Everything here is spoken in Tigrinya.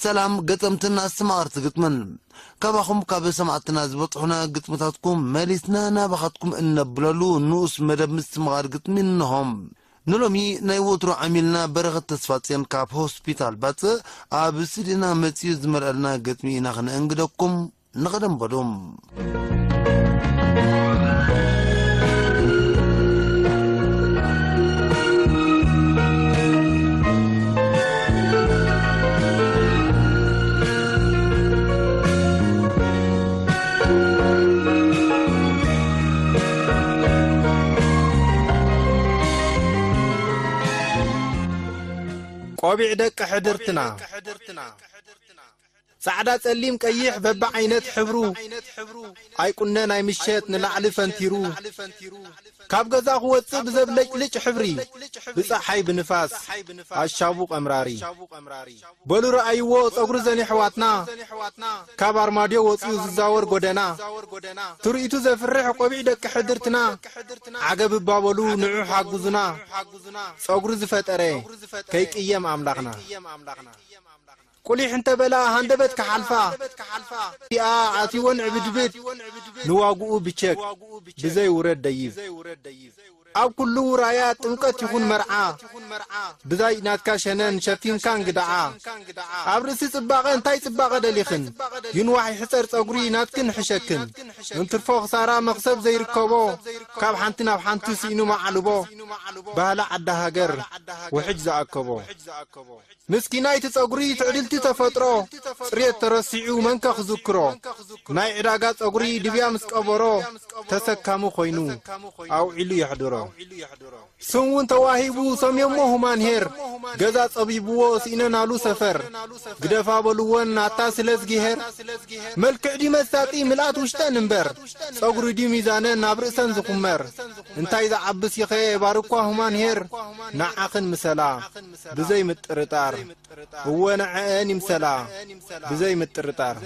ሰላም ገጠምትን ኣስተማቐርቲ ግጥምን። ካባኹም ካብ ሰማዕትና ዝበጽሑና ግጥምታትኩም መሊስና ናባኻትኩም እነብለሉ ንኡስ መደብ ምስትምቓር ግጥሚ እንሆም። ንሎሚ ናይ ወትሩ ዓሚልና በረኸት ተስፋጽዮን ካብ ሆስፒታል ባጽዕ ኣብ ስቱዲዮና መጺኡ ዝመልኣልና ግጥሚ ኢና ክነእንግደኩም። ንቕደም በሉ። ቆቢዕ ደቂ ሕድርትና። ጻዕዳ፣ ጸሊም፣ ቀይሕ በብዓይነት ሕብሩ፣ ኣይቁነን ኣይምሸጥ ንላዕሊ ፈንቲሩ። ካብ ገዛ ክወጽእ ብዘብለጭልጭ ሕብሪ፣ ብጸሓይ ብንፋስ ኣሻቡ ቀምራሪ። በሉ ረኣይዎ ጸጉሪ ዘን ኣሕዋትና፣ ካብ ኣርማድዮ ወጺኡ ዝዛወር ጎደና። ትርኢቱ ዘፍርሕ ቆቢዕ ደቂ ሕድርትና፣ ዓገብ እባ በሉ ንዑ ሓግዙና። ጸጉሪ ዝፈጠረ ከይቅየም ኣምላኽና። ቁሊሕ እንተበላ ሃንደበት ክሓልፋ፣ እቲኣ ኣትይወን ዕብድብድ፣ ንዋግኡ ብቸክ ብዘይ ውረድ ደይብ። ኣብ ኩሉ ውራያት ጥምቀት ይኹን መርዓ፣ ብዛይ ናትካ ሸነን ሸፊንካ እንግድዓ። ኣብ ርእሲ ጽባቐ እንታይ ጽባቐ ደሊኽን? ይንዋሕ ይሕጸር ጸጉሪ ናትክን ሕሸክን። እንትርፎ ክሳራ መኽሰብ ዘይርከቦ፣ ካብ ሓንቲ ናብ ሓንቲ ስኢኑ መዓልቦ። ባህሊ ዓዲ ሃገር ውሕጅ ዝኣከቦ። ምስኪናይ እቲ ጸጉሪ ትዕድልቲ ተፈጥሮ፣ ጽሬት ተረሲዑ መንከ ክዝክሮ። ናይ ዕዳጋ ጸጉሪ ድብያ ምስ ቀበሮ፣ ተሰካሚ ኮይኑ ኣውዒሉ የሕድሮ። ስም እውን ተዋሂቡ ሰምዮሞ ሁማን ሄር፣ ገዛ ጸቢብዎ ስኢነናሉ ሰፈር። ግደፋ በልወን ናታ ስለ ዝጊሄር፣ መልክዕ ድዩ መሳጢ ምልኣት ውሽጠን እምበር፣ ጸጉሪ ድዩ ሚዛነን ናብ ርእሰን ዝኹመር። እንታይ ዝዓብስ ይኸ ባርኳ ሁማን ሄር፣ ንዓኽን ምሰላ ብዘይ ምጥርጣር። እወ ንዐአን ይምሰላ ብዘይ ምጥርጣር።